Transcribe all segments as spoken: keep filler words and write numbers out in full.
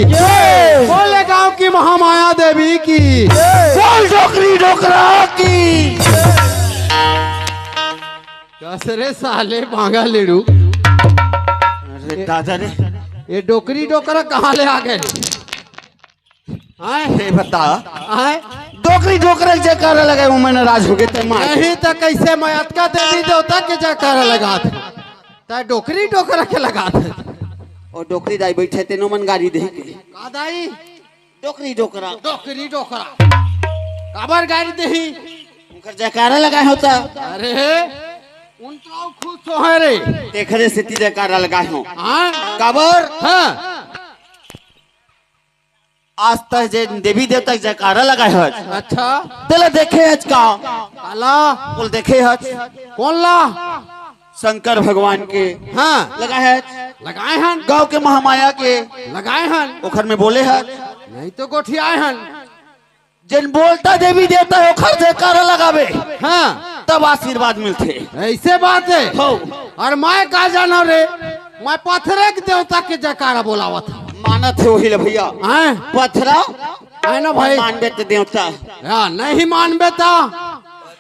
बोले गांव की महामाया देवी की। बोल डोकरी डोकरा की। कस रे साले बांगा लेड़ू। अरे दादा रे। ये डोकरी डोकरा कहाँ ले आ गए? आय? ये बता। आय? डोकरी डोकरा के जयकारा लगाए, वो मन नाराज हो गए, ते मार। नहीं तो कैसे मैं अतका देवी देवता के जयकारा लगात? तैं डोकरी डोकरा के लगात हे। ओ डोकरी दाई बैठे, तेनो मन गारी देही के। का दाई? डोकरी डोकरा। डोकरी डोकरा। काबर गारी देही? उनकर जयकारा लगाए होता। अरे, उनका खुश हो है रे। तेखरे सेती जयकारा लगाए हो। हाँ? काबर? हाँ। आज तक जे देवी देवता के जयकारा लगाए हस। अच्छा। तेला देखे हस का? काला? बोल देखे हस। कौन ला? शंकर भगवान के। हाँ। लगाए हस। लगाए हन। गांव के महामाया के। लगाए हन। ओखर में बोले हस। नहीं तो गोठियाए हन। जेन बोलता देवी देवता ओखर जयकारा लगावे। हाँ। तब आशीर्वाद मिलथे। ऐसे बात है। हो। और मैं का जाना रे, मैं पथरे के देवता के जयकारा बोलावत हूँ। मानत हे वही ले भैया। हैं? पथरा। है ना भाई? मानबे त देवता। या, नहीं मानबे त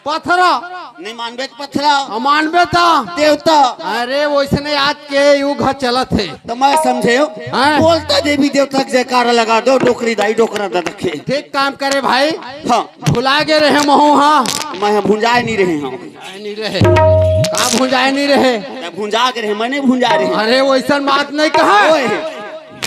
पथरा। नहीं मानबे त पथरा। और मानबे त देवता। अरे वैसने आज के युग ह चलत हे। तो मैं समझे हूँ। हैं? बोलता देवी देवता के जयकारा लगा दो, डोकरी दाई डोकरा दा रखे। ठीक काम करे भाई। हाँ। भुला गे रहे महू, हाँ। मैं भुंजाए नहीं रहे हूँ। भुंजाए नहीं रहे। का भुंजाए नहीं रहे? तब भुंजा के रहे, मैं नहीं भुंजा रहे। अरे वैसन बात नहीं कहा। ओए।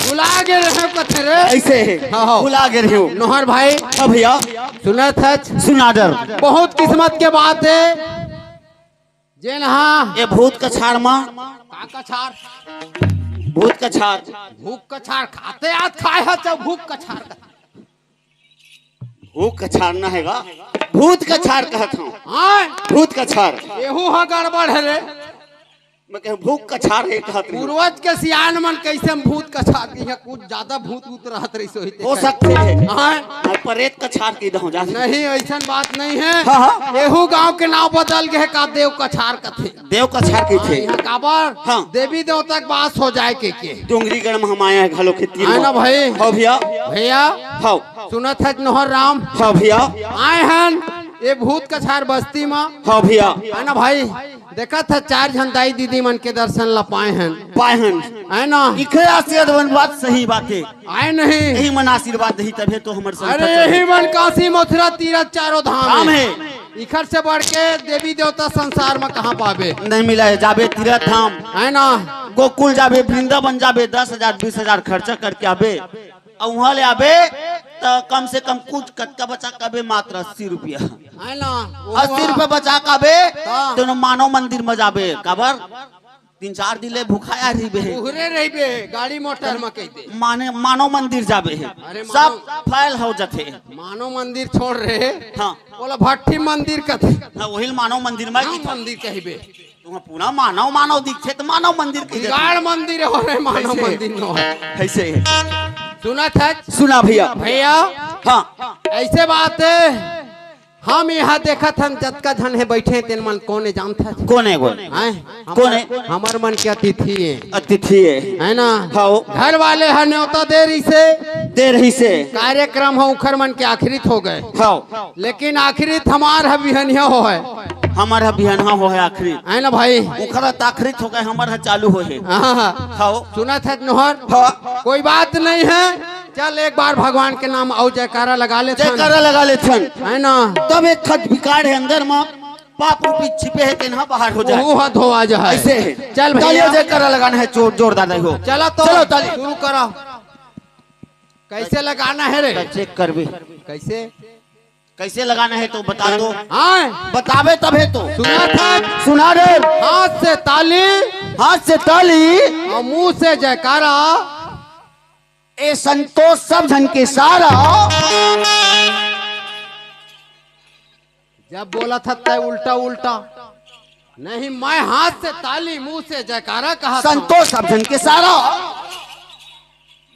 भुला गे रहे कथे रे। ऐसे है। हाँ, हाँ। भुला गे रहे हो। नोहर भाई। हाँ भैया। सुनत हच। सुना डर। बहुत किस्मत के बात है। जेन हाँ। ये भूत कछार मा। का कछार? भूत कछार। भूख कछार खाते आज खाए ह, चाहे भूख कछार का। भूख कछार ना हेगा, भूत कछार कहत हूँ। हाँ। भूत कछार। एहू ह गड़बड़ है रे। मैं कहे भूख कछार है कहत रही। पूर्वज के सियान मन कैसे हम भूत कछार की है, कुछ ज्यादा भूत उत रहत रही सोई ते हो कहे। सकते है। हाँ। मैं परेत कछार की दहूँ जा। नहीं, ऐसन बात नहीं है। हाँ, हाँ। एहू गांव के नाम बदल गए का, देव कछार कथे। देव कछार की हाँ, थे। यहाँ काबर? हाँ। देवी देवता के वास हो जाए के, के। डोंगरीगढ़ में हम आए हैं, घलो के तीर है ना में। भाई? हाँ भैया। भैया। हाँ। सुनत है नोहर राम। हाँ भैया। आए हन ये भूत कछार बस्ती में। हाँ भैया। है ना भाई? देखत ह चार झन दाई दीदी मन के दर्शन ला पाए हन। पाए हन। है ना? इखरे आशीर्वाद बात सही बात है। आए नहीं। यही मन आशीर्वाद दही तभे तो हमर संस्था अरे चले। यही मन काशी मथुरा तीरथ चारों धाम धाम है। है। इखर से बढ़ के देवी देवता संसार में कहाँ पाबे? नहीं मिला है। जाबे तीरथ धाम। है ना? गोकुल जाबे, वृंदावन जाबे, दस हजार, बीस हजार खर्चा करके आबे। अउ उहाँ ले आबे, त कम से कम कुछ कतका बचा के आबे, मात्र अस्सी रुपया। है ना? अस्सी रुपया बचा के आबे, हाँ। त मानव मंदिर में जाबे। काबर? तीन चार दिन ले भुखाया रहिबे। उहरे रहिबे, गाड़ी मोटर में कहिबे। माने, मानव मंदिर जाबे। अरे सब मानव fail हो जाथे। मानव मंदिर छोड़ रे। हाँ। ओला भट्ठी मंदिर कथे। हाँ, वही मानव मंदिर में राम कहिथे। मंदिर कहिबे। तुहाँ पूरा मानव, मानव दिखथे त मानव मंदिर कहिथे। बिगाड़ मंदिर हो रे, मानव ऐसे। मंदिर नो है। ऐसे। सुनत हच? सुना भैया। भैया। हाँ। ऐसे बात है, हम यहाँ देखत हन, जतका झन हे बैठे, तेन मन कोन हे जानत हच? कोन हे वो? हैं? कोन हे? हमर, हमर मन के अतिथि हे। अतिथि हे। है ना? हाँ। घर वाले ह न्योता दे रहिसे। दे रहिसे। कार्यक्रम ह उखर मन के आखिरी हो गए। हाँ। लेकिन आखिरी हमार ह बिहनिया हो है। हमर ह बिहनहा हो है आखिरी। है ना भाई? उखर त आखिरी हो गए, हमर ह चालू हो है। हाँ, हाँ। हाँ। सुनत हच नोहर? हाँ। कोई बात नहीं है। चल एक बार भगवान के नाम अउ जयकारा लगा लेथन। जयकारा लगा लेथन। है ना? तब एक खत बिगाड़ है अंदर में, पाप रूपी छिपे है, तेन ह बाहर हो जाए। वो ह धोआ जाए। ऐसे है। चल भैया। तालियां जयकारा लगाना है, जोर, जोरदार नहीं हो। चला तो चलो ताली। शुरू करा। कैसे लगाना है रे? चेक करबे। कैसे? कैसे लगाना है तो बता दो। हाँ। बताबे तबे तो। सुना था? सुना रे। हाथ से ताली। हाथ से ताली। अउ मुंह से जयकारा। ए संतोष सब झन के सारा। जब बोलत ह तय उल्टा उल्टा। नहीं, मैं हाथ से ताली, मुंह से जयकारा कहा था। संतोष सब झन के सारा।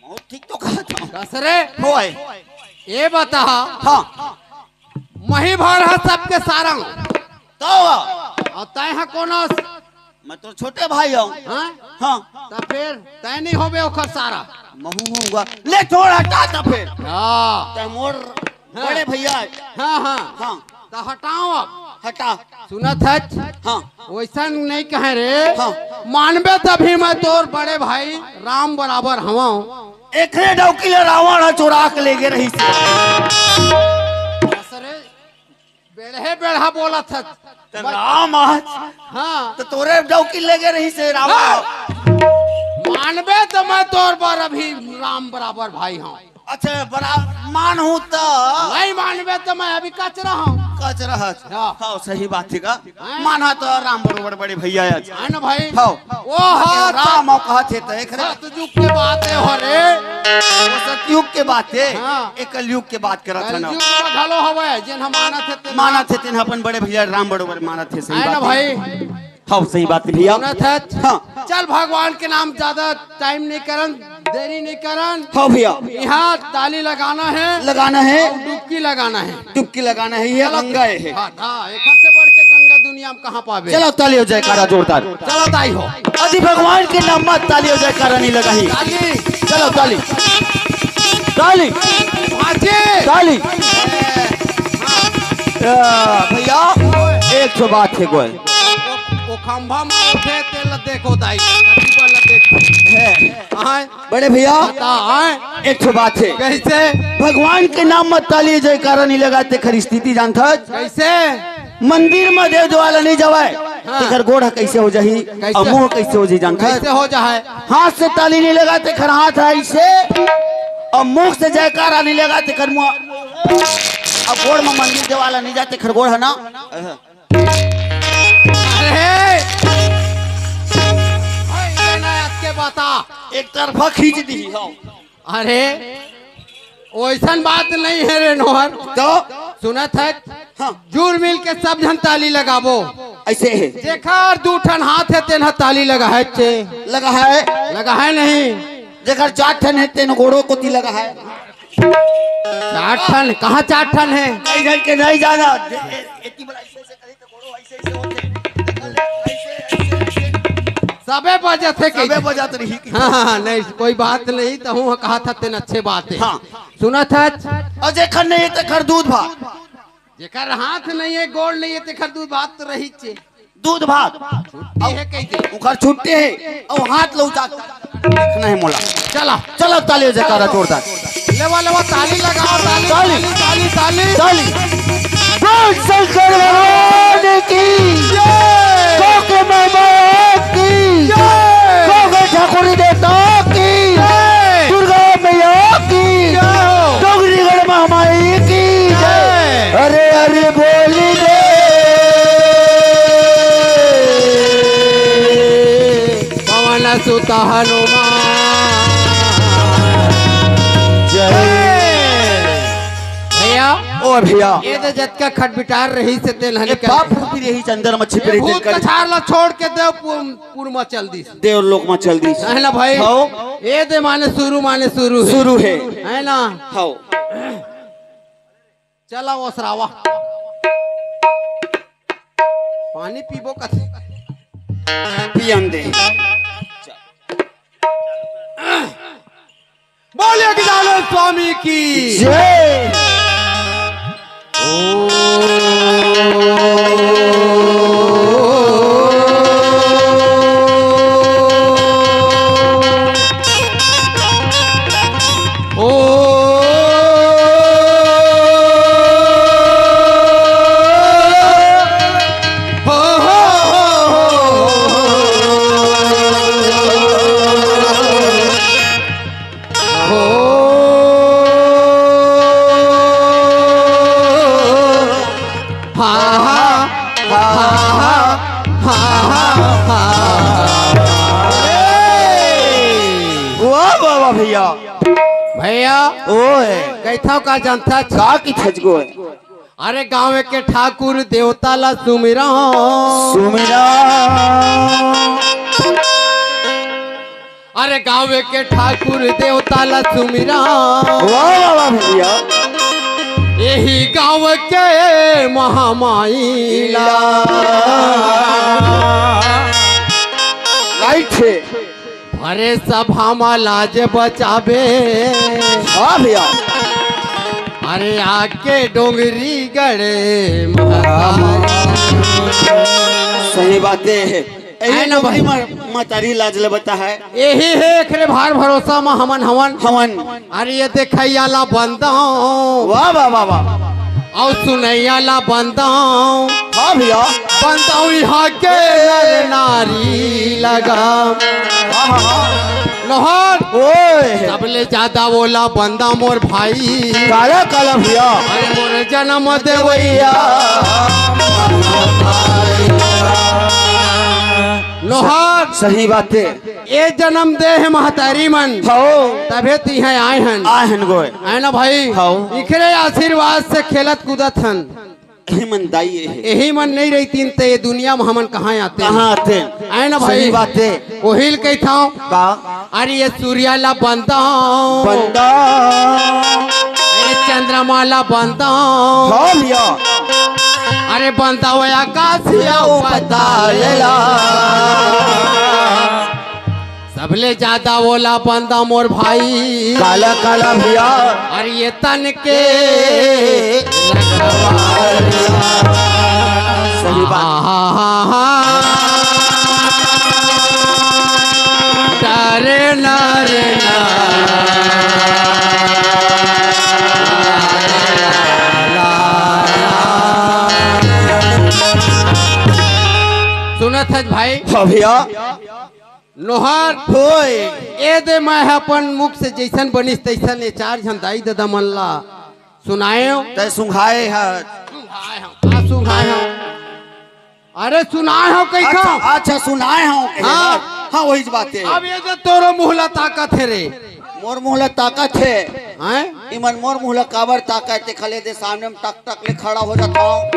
बहुत ठीक तो कहा था। कस रे? होए। ये बता। हाँ। मही भर ह सबके सारा। तो। अउ तय ह कोनो मैं तो छोटे भाई हूँ। हाँ? हाँ। त फेर तैं नहीं होबे ओखर सारा। महू होऊंगा। ले छोड़, हटा त फेर। हाँ। तैं मोर हाँ। बड़े भैया है। हाँ, हाँ। हाँ। त हटाओ अब। हटा। सुनत हच? हाँ। वैसन नहीं कहे रे। हाँ। मानबे तभी मैं तोर बड़े भाई राम बराबर हवं। एकरे डौकी ले रावण ह चोरा के ले गे रहिस। अरे, बेड़हे बेड़हा बोलत हच। त राम आज हाँ। त तोरे डौकी ले गे रहिस हे रावण। हाँ। मानबे त मैं तोर बर अभी राम बराबर भाई हूँ। अच्छा, बड़ा मान हूँ त। नहीं मानबे त मैं अभी कचरा हूँ। कचरा हच। हाँ। हाँ, सही बात हे का। हाँ। माना त राम बरोबर बड़े भैया आज। है ना भाई? हाँ। वो हाँ, राम अउ कहत हे त एकरे। सतयुग के बात हे हो रे। वो सतयुग के बात हे। हाँ। ए कलयुग के बात करत हे ना। कलयुग में घलो हवे, जेन हम मानत हे तेन मानत हे तेन अपन बड़े भैया राम बरोबर मानत हे, सही है ना बात हे। भाई? हाँ, सही बात हे भैया। सुनत हच? हाँ। चल, भगवान के नाम ज्यादा टाइम नहीं करन, देरी नहीं करन। हाँ भैया। यहाँ ताली लगाना है। लगाना है। और डुबकी लगाना है। डुबकी लगाना है, ये चलो। गंगा है। हाँ, हाँ, एकर से बढ़ के गंगा दुनिया में कहाँ पाबे? चलो, ताली अउ जयकारा जोरदार। चलो, ताई हो। अजी भगवान के नाम म ताली अउ जयकारा नहीं लगाही। ताली। चलो, ताली। ताली। भाजी। ताली। ए, या, भैया, एक ठो बात हे गोय। वो, वो खंभा में उठे, तेल देखो दाई, कटी वाला देखो। है। आय। बड़े भैया, बता, आय। एक ठो बात हे। कैसे? भगवान के नाम म ताली जयकारा नहीं लगाते, तेखर स्थिति जानत हच? कैसे? मंदिर म देव देवाला नहीं जावय, हाँ। तेखर गोड़ ह कैसे हो जाही? कैसे? अउ मुंह कैसे हो जाही जानत हच? कैसे हो जाए? हाथ से ताली नहीं लगाते, तेखर हाथ ह ऐसे, अउ मुख से जयकारा नहीं लगाते, तेखर मुंह, अउ गोड़ म मंदिर देवाला नहीं जाते, तेखर गोड़ ह ना। अरे! भाई, ये ना अतके बता। एक तरफा खींच दी हो। अरे, ओइसन बात नहीं हे रे नोहर। तो? सुनत हच? हाँ। जुल मिल के सब झन ताली लगाबो। ऐसे हे। जेखर दू ठन हाथ हे, तेन ह ताली लगाहेच हे। लगाहे। लगाहे नहीं। जेखर चार ठन हे, तेन गोड़ो कोती लगाहे। चार ठन? कहाँ चार ठन हे? कई झन के नहीं जाना। ए-, ए-, एती बड़ा ऐसे, ऐसे करी तो गोड़ो ऐसे, ऐसे होथे। ऐसे, ऐसे, ऐसे। सबे बजत हे सबे कही। बजत रही। हाँ, हाँ, हाँ, नहीं, कोई बात नहीं, तहूँ कहा था तेन अच्छे बात हे। हाँ। सुनत हच? अउ जेखर नहीं, तेखर दूध भात। जेकर हाथ नहीं हे, गोड़ नहीं हे, तेखर दूध भात तो रहिच हे। दूध भात। छुट्टी हे कही दे। ओकर छुट्टी हे, अउ हाथ लौटा के देखना हे मोला। चला। चलो, ताली हो जयकारा जोरदार। लेवा, लेवा, ताली लगाओ, ताली, ताली। ताली, ताली, ताली, ताली। बोल शंकर भगवान की। जय। गौ के मामा की। जय। गौ के ठाकुर देवता की। जय। दुर्गा मैया की। जय। डोगरीगढ़ महामाई की। जय। अरे, अरे, बोली दे। पवन सुत हनुमान जय। भैया, ओ भैया। ए दे जतका खटबिटार रहिस हे तेन ह ए निकल पाप गे। रूपी रहिस हे, अंदर म छिपे रहिस हे, भूत कचार ला छोड़ के देवपुर म चल दिस। देवलोक म चल दिस। हे ना भाई? हव। ए दे माने शुरू, माने शुरू हे। शुरू हे। हे ना? हव। चला ओसरावा। पानी पीबो कथे। पियन दे। बोलिए गजानन स्वामी की। जय। वाह, वाह, वाह भैया। भैया, ओए। कहिथव का जानथच? का कहिथच गोय? अरे गाँव के ठाकुर देवता ला सुमिरा। सुमिरा। अरे गाँव के ठाकुर देवता ला सुमिरा। वाह, वाह, वाह भैया। यही गाँव के महामाई ला। आइठे। भरे सभा म लाज बचाबे। हाँ भैया। अरे आके डोंगरी गड़े महाराज। सही बात है। यही है ना डोंगरी भाई? म-, मतारी लाज ले बता है। यही है एकरे भार भरोसा म हमन हवन। हवन। अरे ये देखैया ला बंदव। वाह, वाह, वाह, वाह। अउ सुनैया ला बंदव। हाँ भैया। बंदव यहाँ के नर नारी लगा। हाँ, हाँ, हाँ। नोहर। ओए। सबले ज्यादा ओला बंदव मोर भाई। काला, काला भैया। अरे मोर जनम देवैया। नोहर। सही बात है। ए जनम दे हे महतारी मन। हो। तभे तिहां आए हन। आए हन गोय। है ना भाई? हो। इखरे आशीर्वाद से खेलत कूदत हन। यही मन दाई ये है। यही मन नहीं रहितिन त ये दुनिया म हमन कहाँ आते? कहाँ आते? है ना भाई? सही बात है। ओहिल कहिथव। का? अरे ये सूर्या ला बंदव। बंदव। ये चंद्रमा ला बंदव। हाँ भैया। अरे बंदव आकाश या पताल ला। सबले ज्यादा ओला बंदव मोर भाई। काला, काला भैया। अरे ये तन के सही बात। डरे ना रे ना। सुनत हस भाई? हाँ भैया। नोहर। होय। ए दे मैं ह अपन मुख से जैसन बनिस तैसन ए चार झन दाई ददा मन ला सुनाएव। तै सुंघाए ह। सुंघाए हंव, का सुंघाए हंव? अरे सुनाए हंव कहिथंव। अच्छा, अच्छा, सुनाए हंव। हाँ। हाँ, वही बात है। अब ये दे तोरो मुंह ला ताकत हे रे। मोर मुंह ला ताकत हे। हैं? इमन मोर मुंह ला काबर ताकत हे? खले दे सामने म टक टक ले खड़ा हो जात हंव।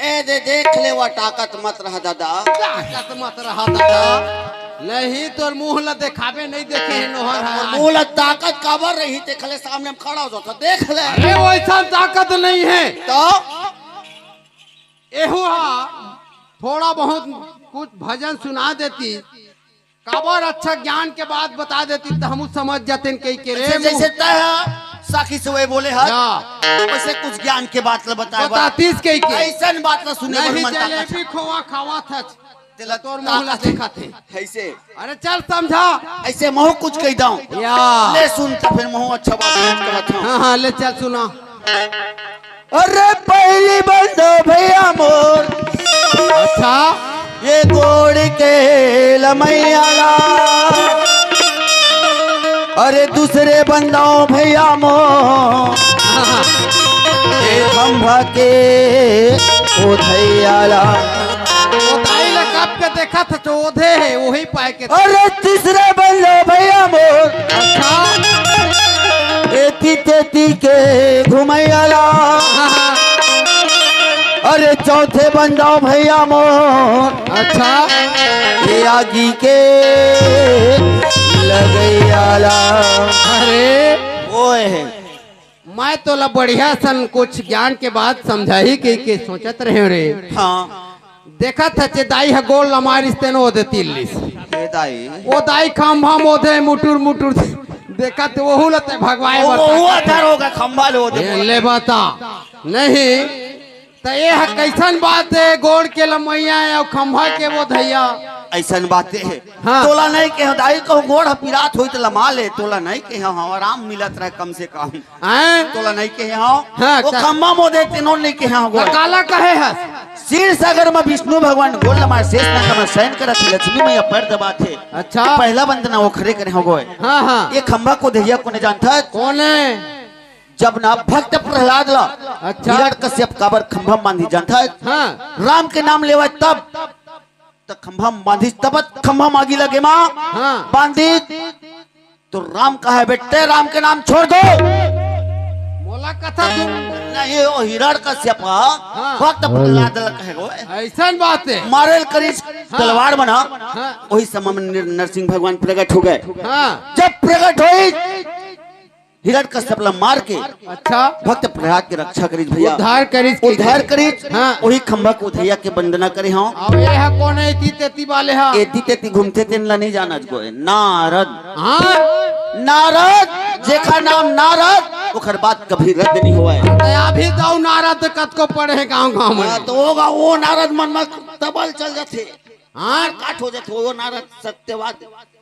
ए दे देख ले, वो ताकत मत रहा दादा। ताकत मत रहा दादा। नहीं तोर मुंह ला देखाबे, नहीं देखे हे नोहर ह। मुंह ला ताकत काबर रही, ते खले सामने म खड़ा हो जात हंव, देख ले। अरे वैसन ताकत नहीं हे। तो? एहू हा थोड़ा बहुत कुछ भजन सुना देती। काबर अच्छा ज्ञान के बात बता देती त हमू समझ जातेन कहिके रे। अच्छा, जैसे तय ह साखी सवई बोले ह, या। वैसे कुछ ज्ञान के बात ल बताए बर। बतातीस कहिके। अइसन बात ल सुने बर नहीं, मन ताकत जलेबी ह। खोवा खावत हच। तेला तोर मुंह ला ताकत देखत हे। अइसे। अरे चल समझा। अइसे महू कुछ कहि दंव। या। ले सुन त फेर महू अच्छा बात कुछ कहत हंव। हाँ, हाँ, ले चल सुना। अरे पहिली बंदव भैया मोर। अच्छा। ये गोड़ के लमैया ला। अरे दूसरे बंदव भैया मोर। ये खंभा के ओधैया ला। ओधाई ला कब के देखत हच ओधे हे, वही पाए के। अरे तीसरे बंदव भैया मोर। अच्छा। एती तेती के घुमैया ला। हाँ, हाँ। अरे चौथे बंदव भैया मोर। अच्छा। ये आगी के लगैया ला। अरे। ओए। मैं तोला बढ़िया सन कुछ ज्ञान के बात समझाही कहिके सोचत रहेंव रे। हाँ। देखत हच ए दाई ह गोड़ ल मारिस तेन ओदे तिल्लिस। ए दाई। ओ दाई खंभा म ओदे मुटुर मुटुर देखत हे, ओहू ल तैं भगवाए ओ, बर ओहू ताकत हे। अधर होगे खंभा ल ओदे। ए, ले बता। नहीं, त ए ह कइसन बात हे, गोड़ के लमैया अउ खंभा के ओधैया? अइसन बात हे। हाँ। तोला नहीं कहेंव दाई, कहूँ गोड़ ह पिरात होही त लमा ले, तोला नहीं कहेंव, हाँ, आराम मिलत रहे कम से कम। हैं? तोला नहीं कहे हंव। हाँ, वो का- खंभा म ओदे तेनो नहीं कहे हंव त गोड़। काला कहे हस? क्षीर सागर म विष्णु भगवान गोड़ लमाय, शेष नाग म शयन करत हे, लक्ष्मी मैया पैर दबात हे। अच्छा। पहला वंदना ओखरे करे हंव गोड़। हाँ, हाँ। ये खंभा के ओधइया कोन हे जानथस? कोन हे? जब ना भक्त प्रहलाद ला अच्छा। हिरण्यकश्यप काबर खंभा म बांधिस जानथस? हाँ। राम के नाम लेवय तब त खंभा म बांधिस, तब खंभा म आगी लगे म हाँ। बांधिस। तो राम कहे, "बेटे, राम के नाम छोड़ दो।" मोला कथा तुम। नहीं, वो हिरण्यकश्यप ह, हाँ। भक्त प्रहलाद ल कहे वो। अइसन बात हे। मारे ल करिस हाँ। तलवार बना, हाँ। वही समय म नर-, नरसिंह भगवान प्रगट होगे। हाँ। जब प्रगट होइस, हिरण्यकश्यप ला मार के अच्छा। भक्त प्रहलाद के रक्षा करिस भैया। उद्धार करिस के। उद्धार करिस। हाँ। वही खंभा के उधैया के वंदना करे हंव। अब ये ह कोन हे एती तेती वाले ह? एती तेती घूमथे तेन ला नहीं जानस गोय। नारद। हाँ। नारद, जेखर नाम नारद, ओखर बात कभी रद्द नहीं होवय। त अभी तो नारद कतको पड़े हे गाँव गाँव में। हाँ, तो होगा वो नारद मन में तबल चल जाथे। हाँ। काट हो जाथे वो नारद सत्यवाद।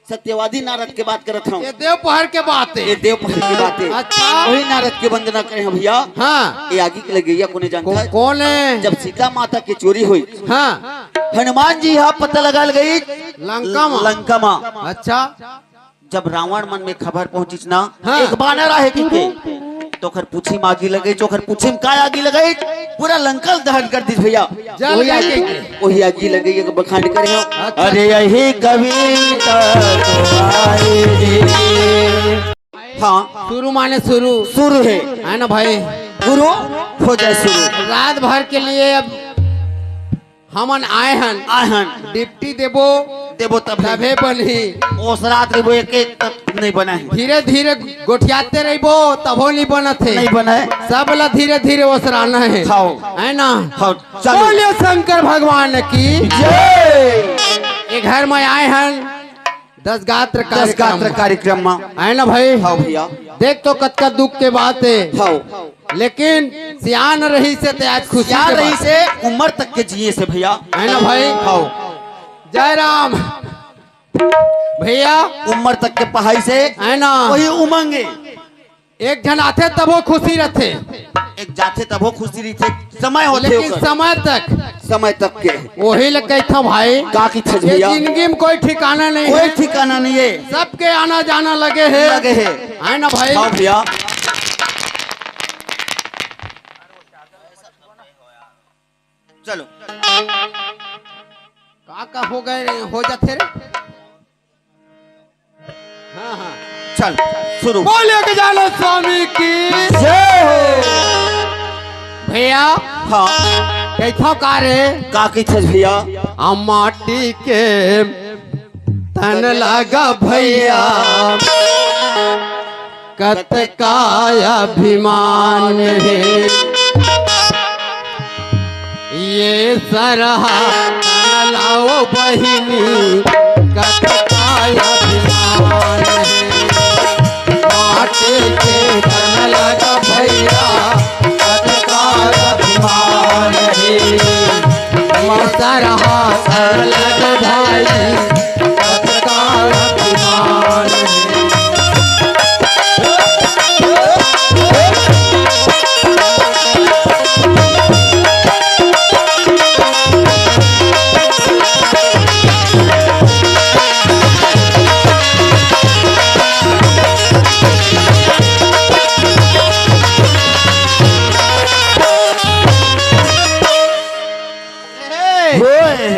सत्यवादी नारद के बात करत हंव। ये देव पहर के बात हे। ये देव पहर के बात हे। अच्छा। वही नारद के वंदना करे हंव भैया। हाँ। ये आगी के लगइया कोने जानत हे? कोन हे? जब सीता माता के चोरी होइस, हाँ। हनुमान जी ह पता लगा लगइस लंका म। लंका म। अच्छा। जब रावण मन में खबर पहुंचिस ना, हाँ। एक बानर आहे कहिके, तो ओखर पूछी म आगी लगइस, ओखर पूछी म काय आगी लगइस, पूरा लंका ल दहन कर दिस भैया। जल वही गए आगी, कहिके। वही आगी लगइस, एक बखान करे हंव। अच्छा। अरे यही कविता तो आई रे। हाँ। शुरू माने शुरू। शुरू हे। हे ना भाई? गुरु हो जाए शुरू। रात भर के लिए अब हमन आए हन। आए हन। डिप्टी देबो। देबो तभे। तभे बनही। ओसरात रहिबो, एक एक तक नहीं बना हे। धीरे धीरे गोठियाते रहिबो, तभो नहीं बनत हे। नहीं बना हे। सब ला धीरे धीरे ओसराना हे। हव। हे ना? हव, चलो। बोलिए शंकर भगवान की। जय। ये घर में आए हन। दस गात्र दस कार्यक्रम। गात्र कार्यक्रम में। हे ना भाई? हव भैया। देख तो कतका दुख के बात हे। हव। लेकिन सियान रहिस हे ते आज खुशी सियान के बात। रहिस हे, उम्र तक के जिए से भैया। हे ना भाई? हव। जय राम। भैया। उम्र तक के पहाइस हे। हे ना? वही उमंग हे। एक झन आथे तभो खुशी रथे। एक जाथे तभो खुशी रथे, समय होथे लेकिन ओकर। समय तक। समय तक के। वही ल कहिथंव भाई। का कहिथस ये भैया? जिंदगी में कोई ठिकाना नहीं कोई हे। ठिकाना नहीं हे। सबके आना जाना लगे हे। लगे हे। हे ना भाई? हव भैया। चलो। का का हो गए, हो जाथे रे? हाँ, हाँ। चल, शुरू। बोले गजानन स्वामी की जय हो। भैया, हाँ। कहिथंव का रे? का कहिथस भैया? आ माटी के तन लगा भैया, कतका अभिमान हे। ये सरहा लाओ बहिनी, कतका अभिमान हे। माटी के तन लगा भैया, कतका अभिमान हे। ये सरहा लगा भाई, कतका अभिमान हे। होए।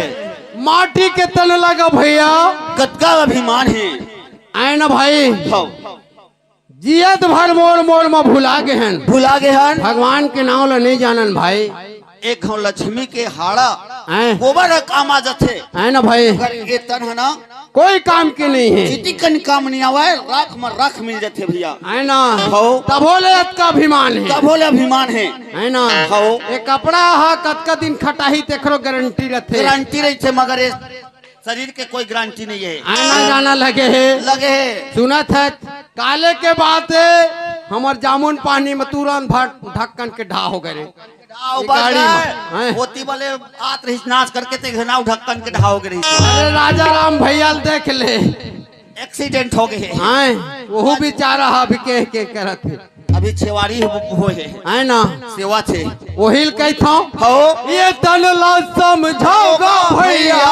माटी के तन लगा भैया। कतका अभिमान हे। आए ना भाई। हव। जियत भर मोड़ मोड़ म भुला गे हन। भुला गे हन। भगवान के नाव ल नहीं जानन भाई। एक घाव लक्ष्मी के हाड़ा हैं? गोबर ह काम आ जाथे। है ना भाई? अगर ये तन है ना, कोई काम के नहीं है। चितिकन काम नहीं आवे, राख म राख मिल जाथे भैया। है ना? हव। तभो ले अतका अभिमान है। तभो ले अभिमान है। है ना? हव। ये कपड़ा हा कतका दिन खटाही तेखरो गारंटी रथे। गारंटी रहिथे, मगर ये शरीर के कोई गारंटी नहीं है। आना जाना लगे है। लगे है। सुनत है, काले के बात है, हमर जामुन पानी में तुरंत भर ढक्कन के ढा हो गए रे। आओ, ये बस गाड़ी में, है। हैं? ओती वाले आत रहिस नाच करके ते घनाव ढक्कन के ढा हो गए रहिस। अरे राजा राम भैया ल देख ले। एक्सीडेंट हो गए है। हैं? वहू बेचारा हा अभी के, के करत है। अभी छेवारी हो, हो है। है ना? सेवा थे। वही ल कहिथंव। हो। ये तन ला समझाओगा भैया।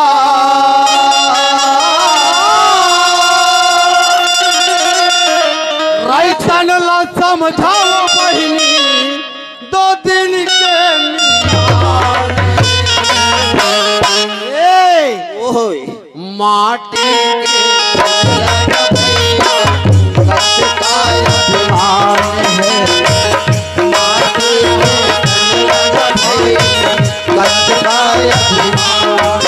राई तन ला समझाओ बहिनी। दो दिन के मिलान। ए, ओए। माटी के लगा भैया, कतका अभिमान है। माटी के लगा भैया, कतका अभिमान है।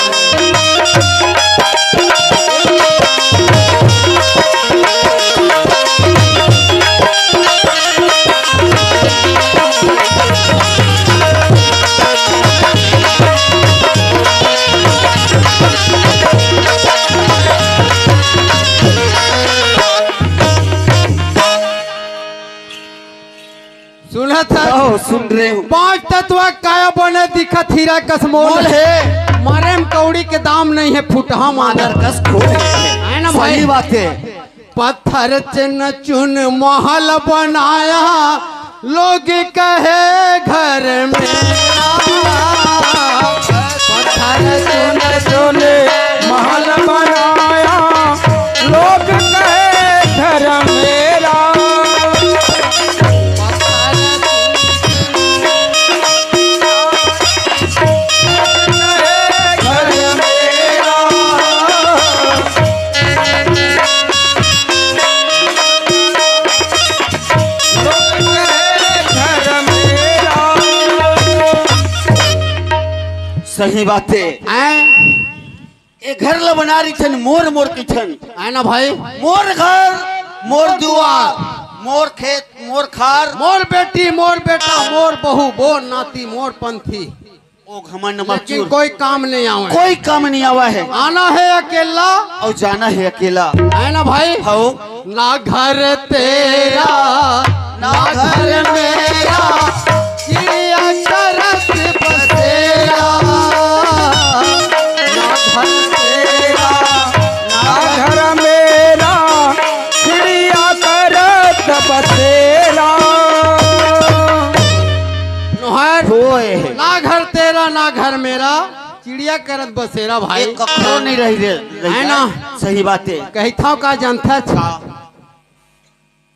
सुनत हस? आओ, सुन रहे हूँ। पांच तत्व काया बने दिखत हीरा कस मोल मोल हे। मरे म कौड़ी के दाम नहीं हे, फुटहा मादर मादर कस खोल हे। है ना भाई? सही बात है। पत्थर चन चुन महल बनाया, लोग कहे घर मेरा। पत्थर चुन चुन महल बनाया, लोग कहे घर मेरा। सही बात है। हैं? ए घर ल बना रहिथन, मोर मोर कहिथन। है ना भाई? मोर घर, मोर दुआर, मोर खेत, मोर खार। मोर बेटी, मोर बेटा, मोर बहू, मोर नाती, मोर पंथी। ओ घमंड लेकिन मचूर। कोई काम नहीं आवे। कोई काम नहीं आवा है। आना है अकेला। और जाना है अकेला। है ना भाई? हो। ना घर तेरा, ना घर मेरा, चिड़िया करत बसेरा। ना घर तेरा, ना घर मेरा, चिड़िया करत बसेरा। नोहर, होए। ना घर तेरा, ना घर मेरा, चिड़िया करत बसेरा भाई। एक कखरो नहीं रही रे, है ना? सही बात है। कहिथव का जानथस? का?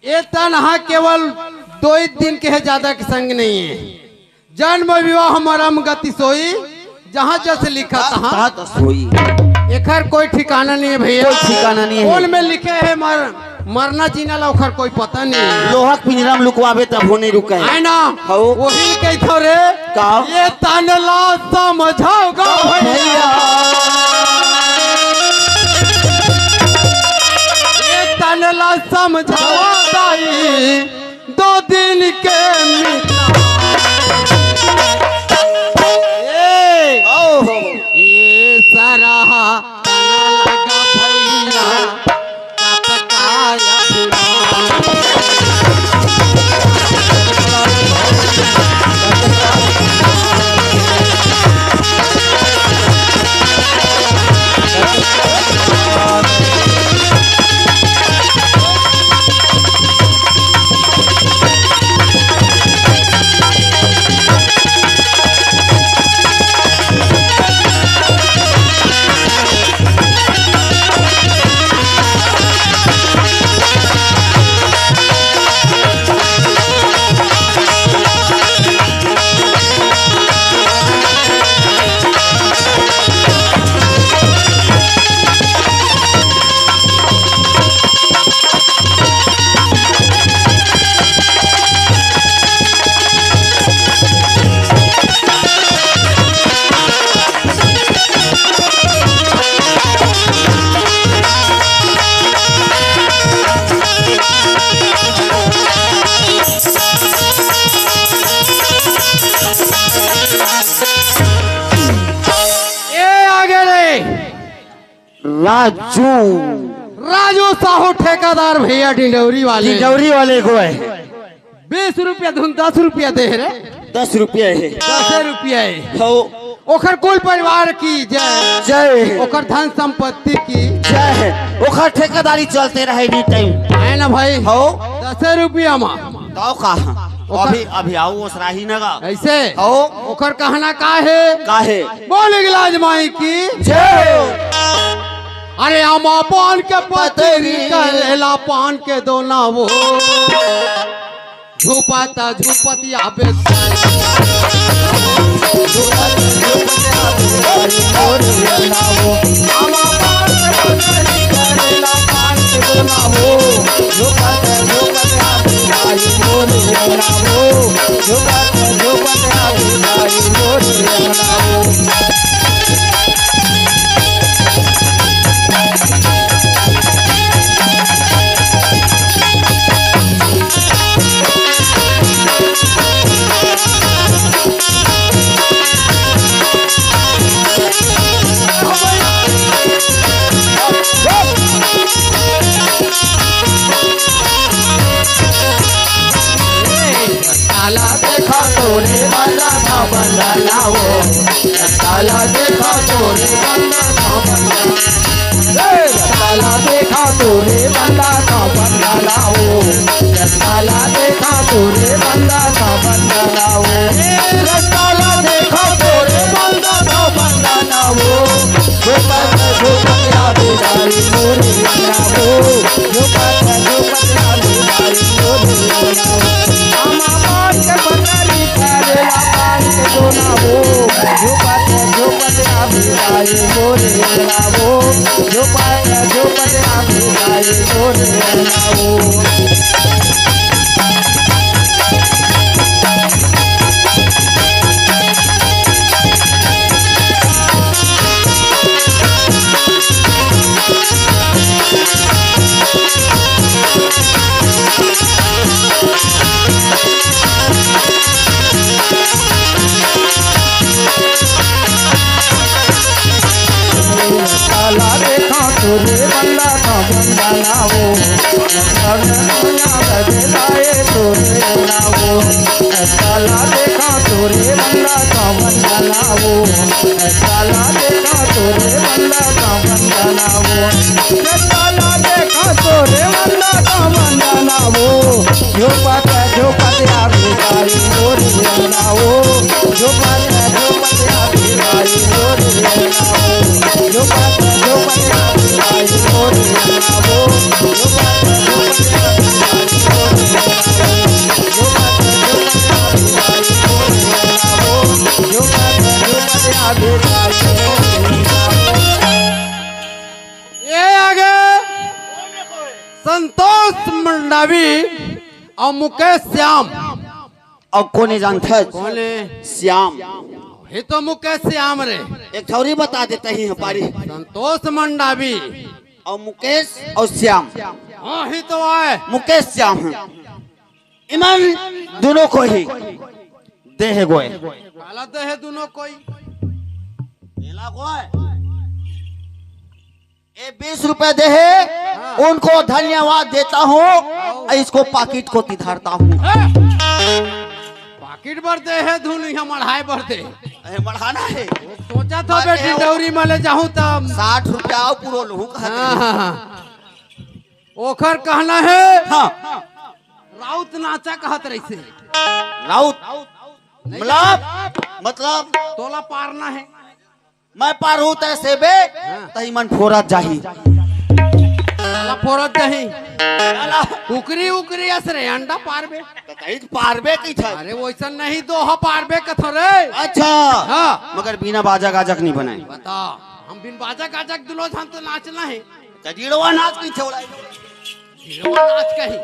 ए तन हा केवल दो ही दिन के है, ज्यादा के संग नहीं है। जन्म विवाह मरम गति सोई, जहाँ जस लिखा तहाँ तहाँ तस होई। एकर कोई ठिकाना नहीं है भैया। कोई ठिकाना नहीं है। कौन में लिखे है मर मरना जीना ला ओखर कोई पता नहीं। लोहा के पिंजरा में लुकवाबे तब हो नहीं रुके। है ना? हौ। वही कहिथो रे। का? ये तन ला समझाओगा भैया। भैया। ये तन ला समझावा दाई। दो दिन के मिला। ए, ओहो। ये सरहा तन लगा भैया। ए आगे रे। राजू। राजू साहू ठेकेदार भैया डिंडौरी वाले। डिंडौरी वाले को है। बीस रुपया धुन दस रुपया दे रे। दस रुपया है। दस रुपया है। हो। ओखर कुल परिवार की जय। जय। ओखर धन संपत्ति की। जय। ओखर ठेकेदारी चलते रहे any time। है ना भाई? हो। दस रुपया मा। तो का? ओकर अभी, अभी आओ ओसराही नगा। ऐसे? हो। ओकर कहना का है? का है? बोल गिलाज माई की। जय। अरे आमा पान के पतरी, करेला पान के दोना वो। झूपत झूपत आबे। काला देखा तोरे वाला था बंदा ना वो। काला देखा तोरे वाला था बंदा। ए, काला देखा तोरे वाला था बंदा ना वो। काला देखा तोरे वाला था बंदा ना वो। ए, काला देखा तोरे वाला था बंदा ना वो। झोपत झोपत याद आई मोरे ना वो। झोपत झोपत याद आई मोरे ना वो। आमा पान के पतरी करेला पान के दोना वो। झोपत झोपत याद आई मोरे ना वो। झोपत झोपत याद आई मोरे ना वो। काला देखा तोरे बंदा का बंदा ना वो। काला देखा तोरे बंदा का बंदा ना वो। काला देखा तोरे बंदा का बंदा ना वो। काला देखा तोरे बंदा का बंदा ना वो। झोपत झोपत आवे गाई मोरे ना वो। झोपत झोपत आवे गाई मोरे ना वो। झोपत झोपत आवे गाई मोरे ना वो। ये आगे संतोष मंडावी और मुकेश श्याम। अउ कोने जानथस? कोने? श्याम। हे तो मुकेश श्याम रे। एक ठौरी बता देता ही हमारी। संतोष मंडावी। अउ मुकेश अउ श्याम। हाँ, ही तो आय। मुकेश श्याम हे। इमन दुनों को ही देहे गोय। काला देहे दुनों कोई। मेला गोय। ए बीस रुपए देहे, हाँ। उनको धन्यवाद देता हूँ, इसको पाकिट कोती धरता हूँ। पाकिट बर देहे धुन, यहाँ मढ़ाए बर दे। अरे मढ़ाना हे। सोचा तो मैं बेटी देहे डौरी मले जाहूँ तब। साठ रुपया अउ पूरो लूँ कहत हाँ, रहे। हाँ, हाँ। ओखर कहना हे। हाँ। राउत नाचा कहत रहिसे। राउत? मतलब? मतलब? तोला पारना हे। मैं पारहूँ तैं सेबे, हाँ। तही मन फोरत जाही। साला फोरत जाही। साला। कुकरी उकरी अस रे, अंडा पारबे। त तही त पारबे कहिथस। अरे वइसन नहीं, दोहा पारबे कथों रे। अच्छा। हाँ। मगर बिना बाजा गाजा के नहीं बनाए। बता, हम बिन बाजा गाजा के दुनो झन तो नाचना हे। त जीड़वा नाच कहिथे ओला। जीड़वा नाच कही।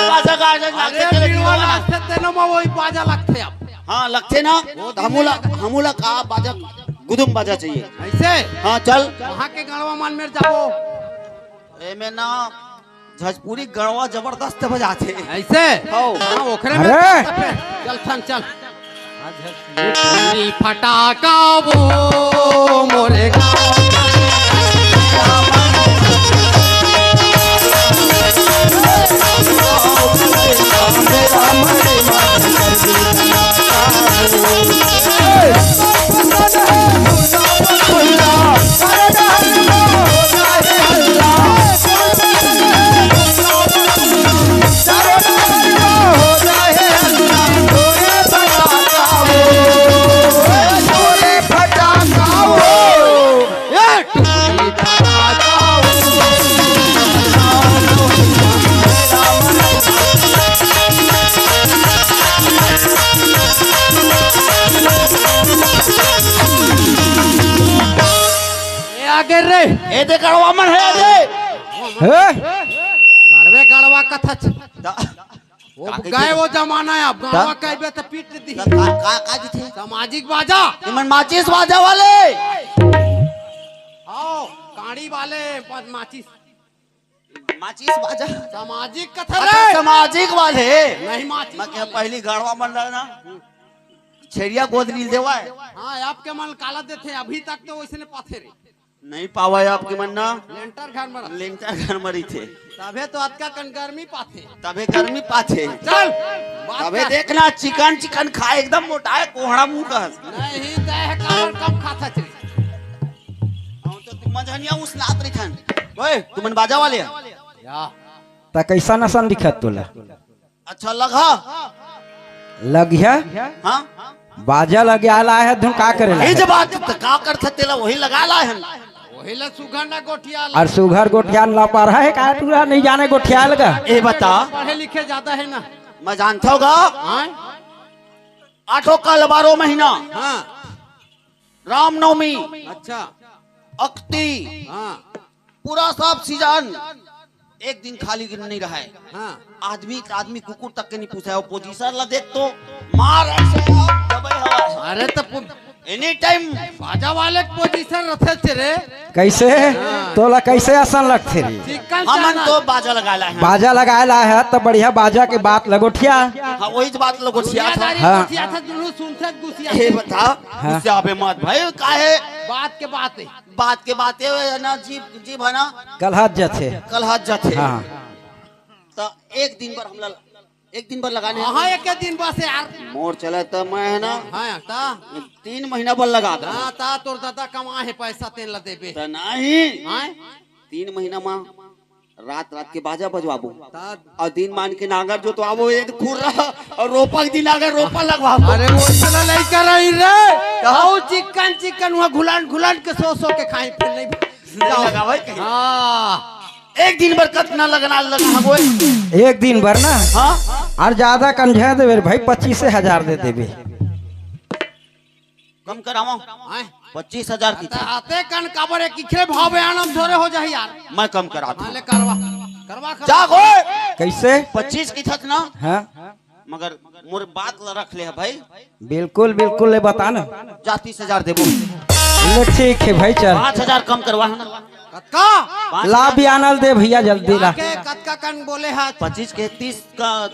बाजा गाजा अरे नाचथे, जीड़वा जीड़वा नाच। नाचथे तेनो में वही बाजा लगथे अब। हाँ, लगथे ना। वो त हमू ला, हमू ला का बाजा, गुदुम बाजा चाहिए। अइसे? हाँ, चल। वहाँ के गड़वा मन मेर जाबो। एमे ना, झजपुरी गड़वा जबरदस्त बजाथे। अइसे? हौ। हाँ, ओखरे में अरे! चल, चल, चल। फटाका वो मोरे गाँव। ए, आगे रे। ए दे गड़वा मन हे, ए दे। हे? गड़वे गड़वा कथच। दा-, वो का गए कहिथे? वो जमाना हे, अब गड़वा दा-, कहबे त पीट दी। दा-, का, का, का कहिथे? सामाजिक बाजा। इमन माचिस बाजा वाले। आओ, काड़ी वाले, बस माचिस। माचिस बाजा। सामाजिक कथा अच्छा, रे। सामाजिक वाले। नहीं माचिस मैं कहा वाले। पहली गड़वा मन रहा ना, छेड़िया गोदरी देवा है। हाँ, आपके मन काला देथे, अभी तक तो वैसने पाथे रे। नहीं पावा है आपके मन ना। लेंटर घर में रह। लेंटर घर में रहिथे। तभे तो अतका कन गर्मी पाथे। तभे गर्मी पाथे। चल, बात तभे कर। देखना, चिकन चिकन खाए, एकदम मोटाए, कोहड़ा मुंह का। नहीं, तय है, काबर कम खाता थे। हम तो तुम मझनिया उसनात रहिथन। ओए, तुमन बाजा वाले हैं? या। त कैसन असन दिखत तोला? अच्छा लगा। लगिया? हाँ। बाजा लगे आला है, धुन का करे ला ये है? जब बात तो का कर सकते ला, वही लगा ला है। वही ला सुघर ना गोठिया ला। और सुघर गोठिया ला पढ़ा है का, तू नहीं जाने गोठिया लगा? ये बता। पढ़े लिखे ज्यादा है ना। मैं जानता होगा। हाँ? आठों काल बारह महीना। हाँ। रामनवमी। अच्छा। अक्ति। हाँ। पूरा सब सीजन। एक दिन खाली नहीं रहा है। हाँ। आदमी, आदमी कुकुर तक के नहीं पूछा है। वो पोजीशन ला देख तो, मार ऐसे दबे हवा है। अरे तो पु- एनी टाइम। बाजा वाले के पोजीशन रथे थे रे। कैसे? हाँ। तोला कैसे असन लगथे रे? चिकन हमन चावल। तो बाजा लगा ला है। बाजा लगा ला है तो बढ़िया बाजा के बात लगोठिया। हाँ, वही तो बात लगोठिया था। दुनियादारी हाँ। गोठिया था, दुनू सुनथे गुसिया। ये बता, हाँ। गुस्सा पे मत भाई, काहे? बात के बात है। बात के बात ये है ना, जीभ, जीभ है ना? कलहत जाथे। कलहत जाथे। हाँ। तो एक दिन बर हमला, एक दिन बर लगाने हाँ, एक दिन बस यार। मोर चला त मैं है ना, हाँ, ता। तीन महीना बर लगा दा। हाँ, ता तोर दादा कमा है पैसा, तेन ला देबे। त नहीं। हाँ? तीन महीना मा रात रात के बाजा बजवाबो। ता। और दिन मान के नांगर जोतवाबो, एक खुर्रा, और रोपा के दिन आगे रोपा लगवाबो। अरे वो चला नहीं कर रही रे। कहा? वो चिकन चिकन हुआ घुलान घुलान के सो सो के खाई फिर नहीं। नहीं लगा भाई कहीं। हाँ। एक दिन बर कतना लगना लगना होए? एक दिन बर ना? हाँ। और ज्यादा कन झा देबे रे भाई, पच्चीस हजार दे देबे। कम करावा। हाँ। पच्चीस हजार की। आते कन काबर एक इखरे भाव बयान हम थोड़े हो जाही यार। मैं कम करा हाँ, दूँ। ले करवा। करवा, करवा। जा गो। कैसे? पच्चीस की थक ना। हाँ। मगर मोर बात ला रख ले है भाई। बिल्कुल, बिल्कुल, ले बता ना। जा तीस हजार देबो। ले ठीक है भाई, चल। पाँच हजार कम करवा है ना। कतका? पाँच ला हजार। बयान ल दे भैया, जल्दी ला। के कतका कन बोले हाथ? पच्चीस के तीस का।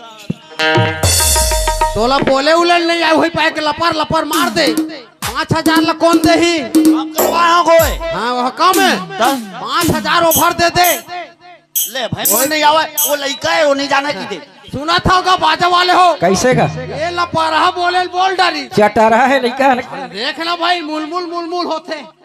तोला बोले उलन नहीं आए, वही पाए के लपर लपर मार दे। पाँच हजार ला कौन देही? कम करवा है कोई। हाँ, वह कम है। दस। पाँच हजार ओवर दे दे। ले भाई, वो नहीं आवे, वो लइका है, वो नहीं जाना की दे। सुना था का बाजा वाले हो? कैसे का? ये लपरहा बोले बोल डारी। चटरहा है लइका। देख ना भाई, मुलमुल मुलमुल होथे।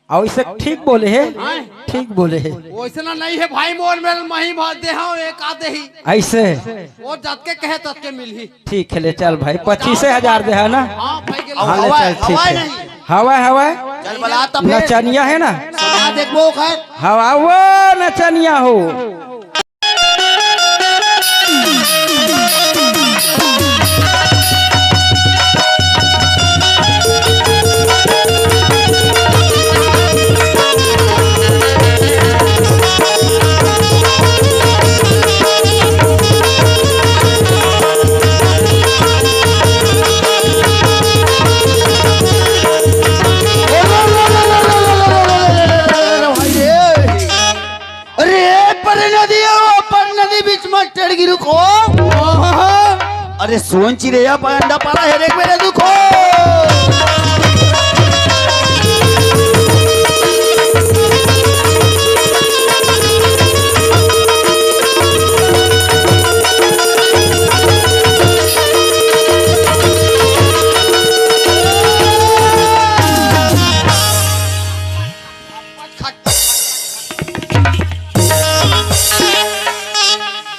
और इसे ठीक बोले है, हाँ। ठीक बोले है। वैसना नहीं है भाई, मोर मेल मही भाज दे हाँ, एक आधे ही। ऐसे। वो जतके कहे ततके मिलही। ठीक है, ले चल भाई, पच्चीस हजार दे है ना? हाँ, भाई के हाँ, ले हवा, चल, ठीक हवा है। नहीं। हवा, हवा। चल बला तो फिर। नचनिया है ना? सुना देखबो खैर। हवा वो नचनिया हो। अरे, पर नदी हो, पर नदी बीच में चढ़ गिरू को। अरे, सोन चिरे या पर अंडा पारा है, देख मेरे दुखो।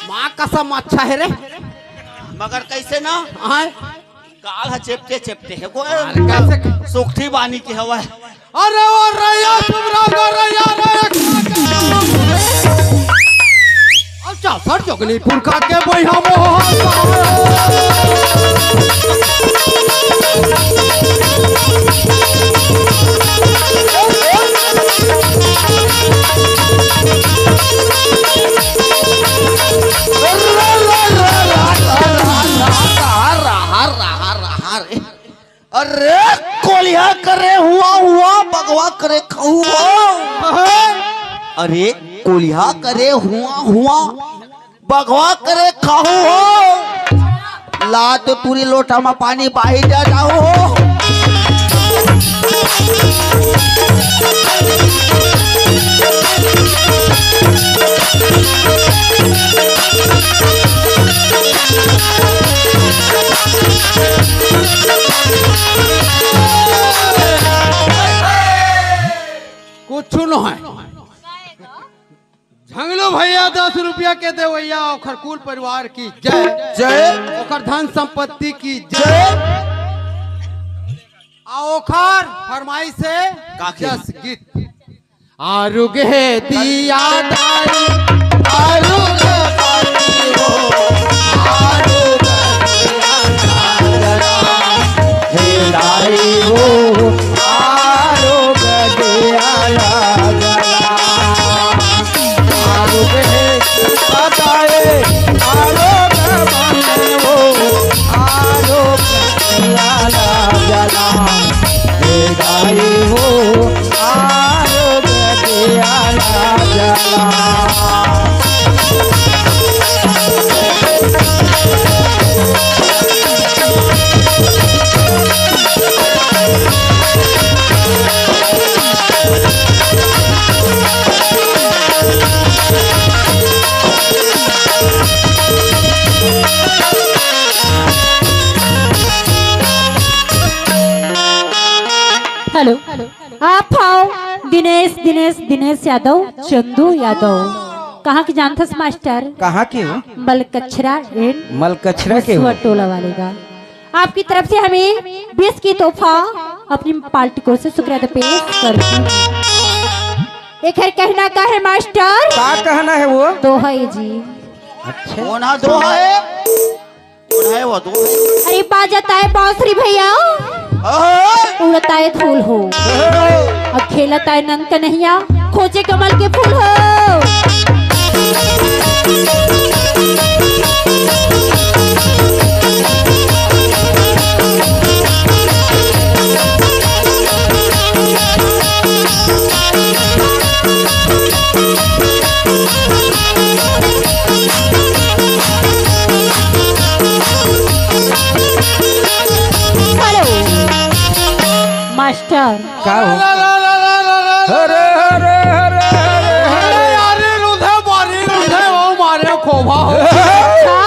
माँ कसम अच्छा है रे। मगर कैसे ना? आय। गाल ह चेपटे चेपटे है। कोई अरे कैसे? सुखठी बानी के हवा है। अरे ओ रैया, तुम रहो रैया रे। अच्छा, सर जोगली पुरखा के बैहा मोहन। अरे कोलिहा करे हुआ हुआ, बगवा करे खाऊ हो। अरे कोलिहा करे हुआ हुआ, बगवा करे खाऊ हो। ला तो टूरी लोटा में पानी बाही जा जाओ हो। कुछ नो है। झंगलू भैया दस रुपया के देवैया, ओखर कुल परिवार की जय। जय। ओखर धन संपत्ति की जय। जय। आ ओखर फरमाइश है का की? जस गीत। आरुग है दिया दाई, आरुग बाती हो, आरुग दिया दाई। हे दाई हो, आरुग दिया दाई। आरुग है बताए, आरुग बाती हो, आरुग दिया दाई। हे दाई हो, आरोग दिया ना जला। हेलो, आप हव दिनेश, दिनेश, दिनेश यादव, चंदू यादव। कहाँ के जानथस मास्टर? कहाँ के हो? मलकछरा एंड मलकछरा के हो? मुसवा टोला वाले का। आपकी तरफ से हमें बीस की तोहफा अपनी पार्टी को से शुक्रिया अदा पेश करती हूँ। एक है कहना का है मास्टर? का कहना है वो? दोहा है जी। अच्छा। कौन हा दोहा है? कौन है वो दोहा है? अरे बाजत आए बांसुरी भैया, ओहो। उड़त आए धूल हो, ओहो। अब खेलत आए नंद कन्हैया, खोजे कमल के फूल हो। Hello master. का हो? अरे, अरे, अरे, अरे, अरे। अरे, अरे, रुधे, बारी रुधे, ओ मारे खोभा हो। अच्छा।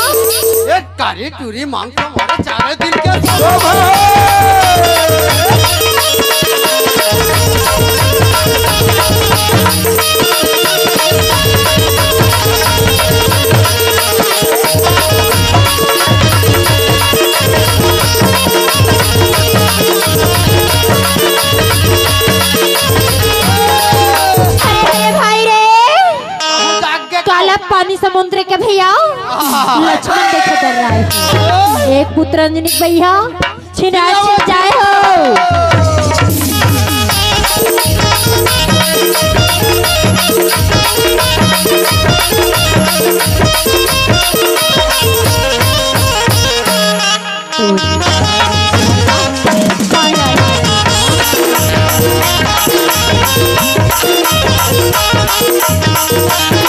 ए, कारी टूरी मांग के मारे चारे दिन के खोभा। अरे, अरे भाई रे, काला पानी समुद्र के भैया, लक्ष्मण देखे डर रहा है। एक पुत्र अंजनी भैया, छिना छिन जाए हो।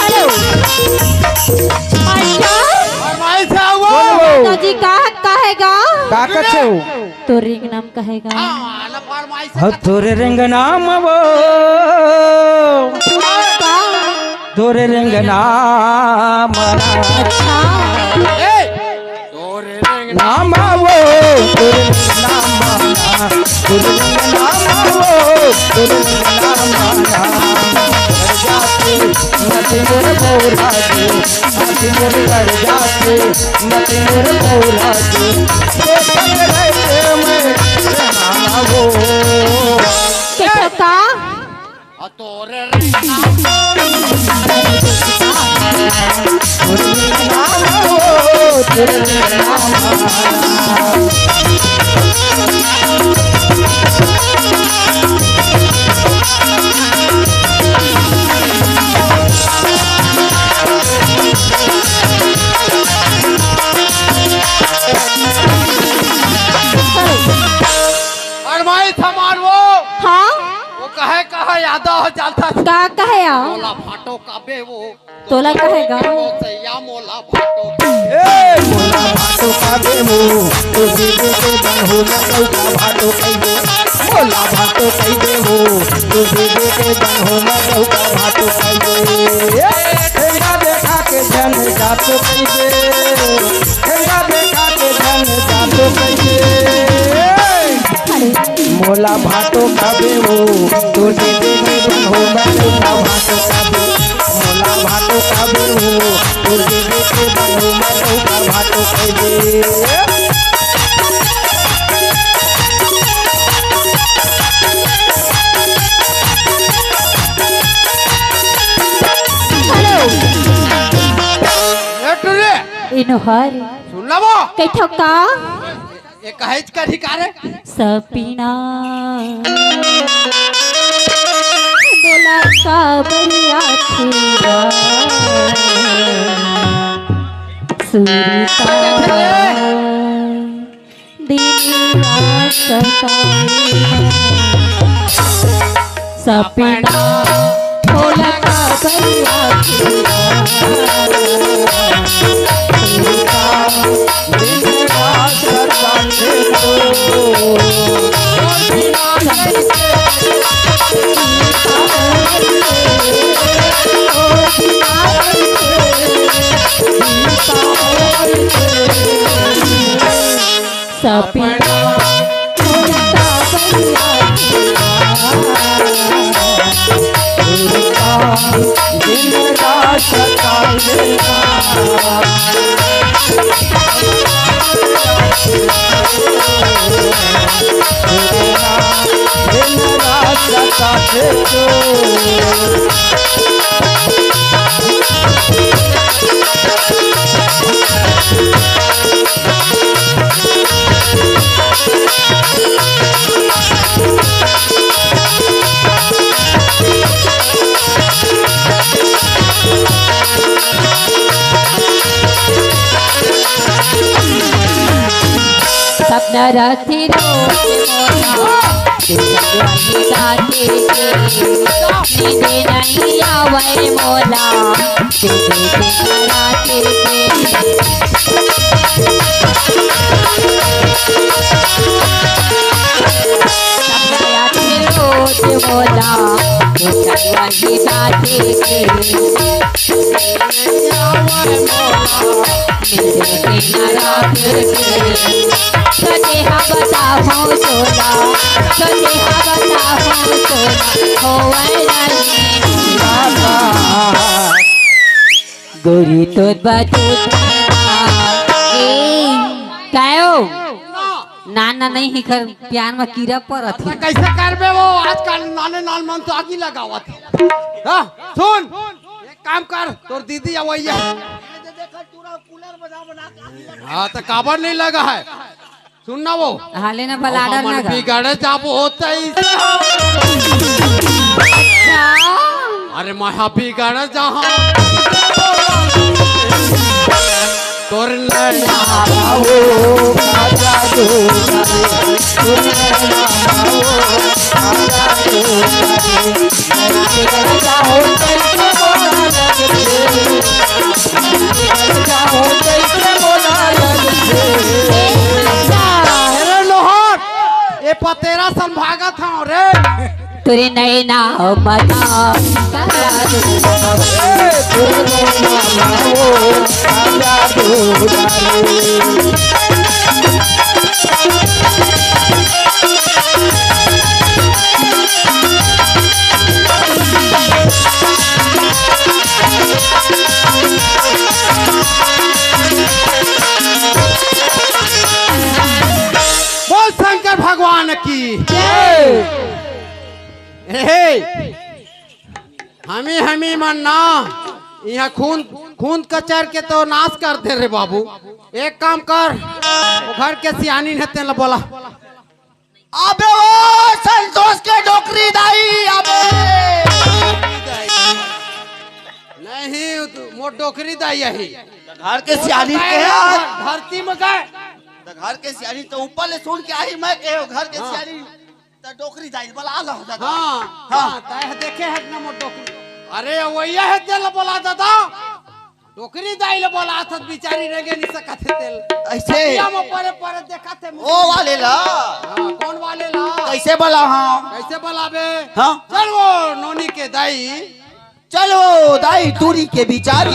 हेलो। अच्छा। फरमाइश है वो। बोलो। दादाजी का हक का है गा? का कथे हो? तो रिंग नाम कहेगा। हाँ, वाला फरमाइश है। हाँ, तोरे रिंग नाम वो। का? तोरे रिंग नाम। अच्छा। ए, तोरे रिंग नाम वो, तोरे रिंग नाम ना, तोरे रिंग नाम वो, तोरे रिंग नाम ना। घर जाके मत मोर बोला जी, मत मोर घर जाके, मत मोर बोला जी। तो संग रहते मैं रहना वो। के ठोका? फरमाइश हमार वो। हाँ? वो कहे, कहे यादव हो जाता। का कहे आ? तोला भाटो का बे वो। तोला कहे गा? सैया मोला भाटो। ए, मोला भाटो का बे वो, तो दीदी के बन हो ना लौका भाटो कहिए। मोला भाटो कह दे वो, तो दीदी के बन हो ना लौका भाटो कहिए। ए, ठेंगा देखा के जन जातो कह दे। ठेंगा देखा के जन जातो तो कैसे? अरे। मोला भाटो काबे हो, तो दीदी जीवन हो गए, मोला भाटो काबे, मोला भाटो काबे हो, तो दीदी जीवन हो गए, मोला भाटो काबे। हेलो। ए टुरी। इनोहर। सुन ला वो। कइथो का? ए कहेच का अधिकार हे? सपना। बोला का बरिया थी सुरता। दिन रात सताए। सपना बोला का बरिया थी। सपना। सपना रथे रोज मोला, तू सपना ही राते के, नींद नहीं आवे मोला, तू देखे राते के। सपना रथे रोज मोला, तू सपना ही राते के। गोरी तोर बाजू। ए, कायो? ना, ना, नहीं हिखर, प्यार में कीड़ा परत हे। कैसे करबे वो? आजकल नाने नान मन तो आगी लगावत हे। हाँ, सुन, एक काम कर, तोर दीदी अवैया। हाँ, तो काबर नहीं लगा है? सुन ना वो। हाले ना बलाडर ना गा। बिगड़ जाबो होता ही। अच्छा। अरे महा बिगड़ जहाँ। तोर नैना वो काजा दो। अरे लोहर, ए पतेरा सन भागत हव रे। तोरे नैना मना। बोल शंकर भगवान की जय। हे, हमी, हमी मन ना, इहाँ खून, खून कचर के तो नाश कर दे रे बाबू। एक काम कर, वो घर के सियानी हे तेला बोला। अबे ओ संतोष के डोकरी दाई, अबे। नहीं, वो तो मोर डोकरी दाई हे। घर के सियानी के हे। धरती में गए। तो घर के सियानी तो ऊपर ले सुन के आही, मैं कहे घर के हाँ। सियानी। त डोकरी दाई ल बला लो दादा। हाँ, हाँ। हाँ, तैं देखे हस ना मोर डोकरी। अरे, वही हे तेला बोला दादा। डोकरी दाई ल बोला, त बिचारी रेंगे नहीं सकत हे तेला। ऐसे? तकिया में परे परे देखत हे मुझे। ओ वाले ला? हाँ, कौन वाले ला? कैसे बोला हाँ? कैसे बोला बे? हाँ? चल वो नोनी के दाई। चलो दाई टूरी के बिचारी।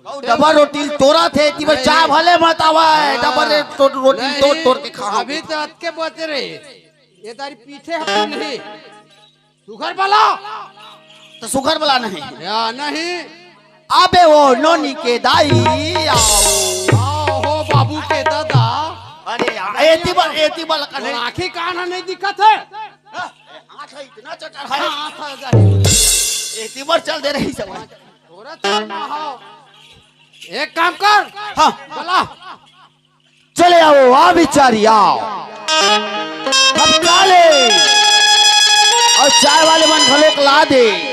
अउ डबल रोटी ल तोरत हे, एती बर चाय भले मत आवय, डबल रे-, तो-, रोटी ल तोर, तोर के खा। अभी तो अतके बचे रे, ये तारी पीछे हम नहीं। सुघर बला। तो सुघर बला नहीं। या नहीं। अबे ओ नोनी के दाई, आओ। आओ हो बाबू के दादा। अरे यार, एती बर, एती बर कने। आँखी कान नहीं दिखत हे। हाँ, आँख इतना चटर है। हाँ, आँख आ जाए। एती बर चल दे रही सब। थोड़ा चल ना हो। एक काम कर। हाँ। बला। चले आओ, आ बिचारी, आओ। हम काले। अउ चाय वाले मन घलोक ला दे।